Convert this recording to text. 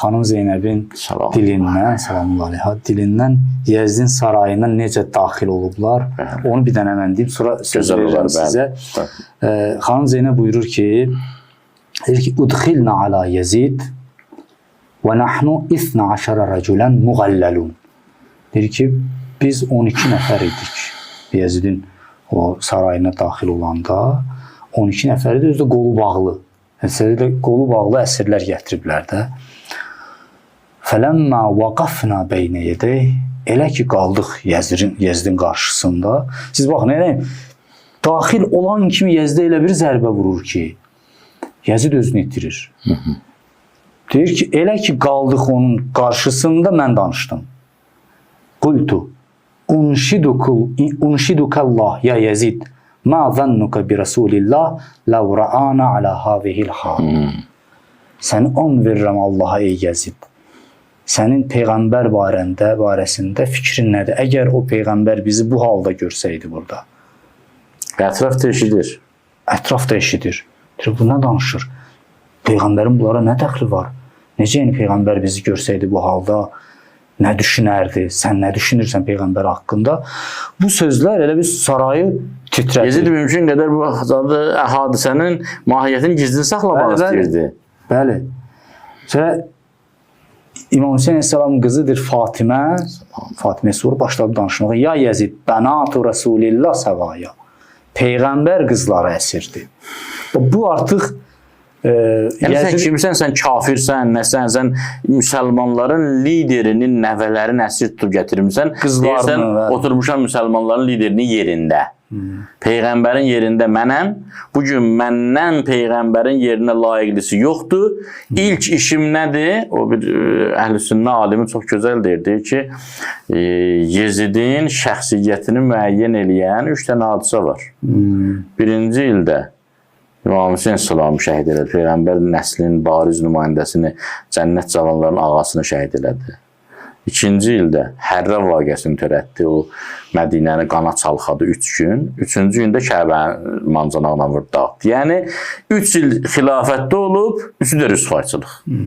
xanım Zeynəbin Salam. dilindən, salamlar əleyha, dilindən Yəzdin sarayına necə daxil olublar, onu bir dənə mən deyim, sonra söz Gözəl olar, verirəm bəli. sizə. Xanım Zeynəb buyurur ki, deyir ki, "Udxilna ala Yezid və nahnu 12 raculan muğallalun." Deyir ki, biz 12 nəfər idik Yezidin o sarayına daxil olanda 12 nəfər idi, özü də qolu bağlı. Yəni qolu bağlı əsirlər gətiriblər də. Fələmmə vaqafna beynə yedeyh, elə ki qaldıq Yezdin qarşısında. Siz baxın, elə daxil olan kimi Yezdə elə bir zərbə vurur ki, Yezid özünü itirir. Deyir ki, elə ki qaldıq onun qarşısında mən danışdım. Qultu unşidukallah ya Yezid ma zannuka bi Rasulillah lav ra'ana ala hadihil hal. Səni on verirəm Allaha ey Yezid. Sənin peyğəmbər barəsində fikrin nədir? Əgər o peyğəmbər bizi bu halda görsəydi burada, Ətraf da eşidir. Ətraf da eşidir. Deyir, bu nə danışır? Peyğəmbərin bunlara nə dəxli var? Necə yəni peyğəmbər bizi görsəydi bu halda nə düşünərdi? Sən nə düşünürsən peyğəmbər haqqında? Bu sözlər elə bir sarayı titrədir. Yezid mümkün qədər bu hadisənin mahiyyətini gizlin saxlamaq Bəli, bəli. istəyirdi. Bəli. Sonra İmam Hüseyn əleyhissalamın qızıdır Fatimə. Fatimə sonra başladı danışmağa. Ya Yezid, bənatu Rasulillah səvaya. Peyğəmbər qızları əsirdir. Bu artıq Yəni sən Yezid kimsən? Sən kafirsən, nəsən? Sən müsəlmanların liderinin nəvələrini əsir tutub gətirmisən. Qızlarını, Deyirsən, bəli. oturmuşam müsəlmanların liderinin yerində. Peyğəmbərin yerində mənəm. Bu gün məndən peyğəmbərin yerinə layiqlisi yoxdur. İlk işim nədir? O bir əhl-i sünnə alimi çox gözəl deyir. Deyir ki, Yezidin şəxsiyyətini müəyyən eləyən 3 dənə hadisə var. Birinci ildə İmam Hüseyn salamı şəhid elədi. Peyğəmbər nəslinin bariz nümayəndəsini, cənnət cavanlarının ağasını şəhid elədi. İkinci ildə Hərrə vaqiəsini törətdi. O Mədinəni qana çalxadı 3 gün. Üçüncü gündə Kəbəni mancanaqla vurdu, dağıtdı. Yəni 3 il xilafətdə olub, üçü də rüsvayçılıq.